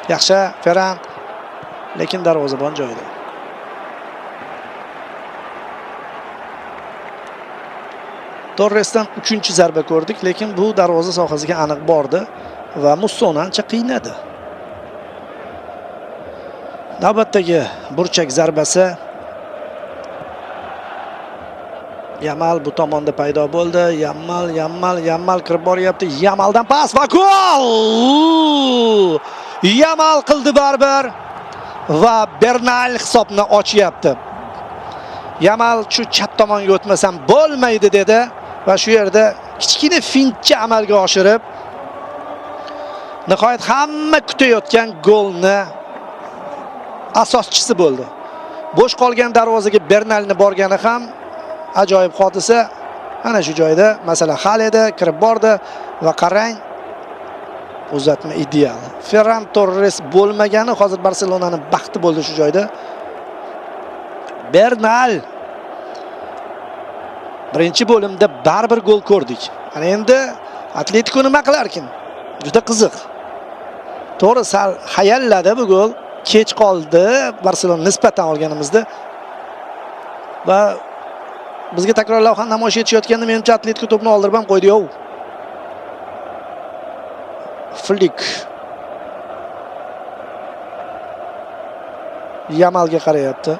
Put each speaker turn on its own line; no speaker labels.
Yaxshi, Ferran. Lekin darvozabon joyida. Torresdan 3-zarba ko'rdik, lekin bu darvoza sohasiga aniq bordi va Mussoni ancha qiynadi. Navbatdagi burchak zarbasi. Yamal bu tomonda paydo bo'ldi. Yamal, Yamal, Yamal kirib boryapti. Yamaldan pas va gol! Yamal qildi baribir va Bernal hisobni ochyapti. Yamal shu chap tomonga o'tmasam bo'lmaydi dedi va shu yerda kichkina fintcha amalga oshirib nihoyat hamma kutayotgan golni asoschisi bo'ldi. Bo'sh qolgan darvozaga Bernalni borgani ham ajoyib hodisa. Ana shu joyda masala hal edi, kirib bordi va qarang, uzatma ideal. Ferran Torres bo'lmagani hozir Barselonani baxti bo'ldi shu joyda. Bernal birinchi bo'limda baribir gol ko'rdik. Ana endi Atletico nima qilarkin? Juda qiziq. To'g'ri, sal hayalladi bu gol. Kech qoldi Barselona nisbatan olganimizda. Va bizga takror lavha namoyish etishayotganda menimcha Atletico to'pni oldirib ham qo'ydi. Yo'q. Flick. Yamalga qarayapti.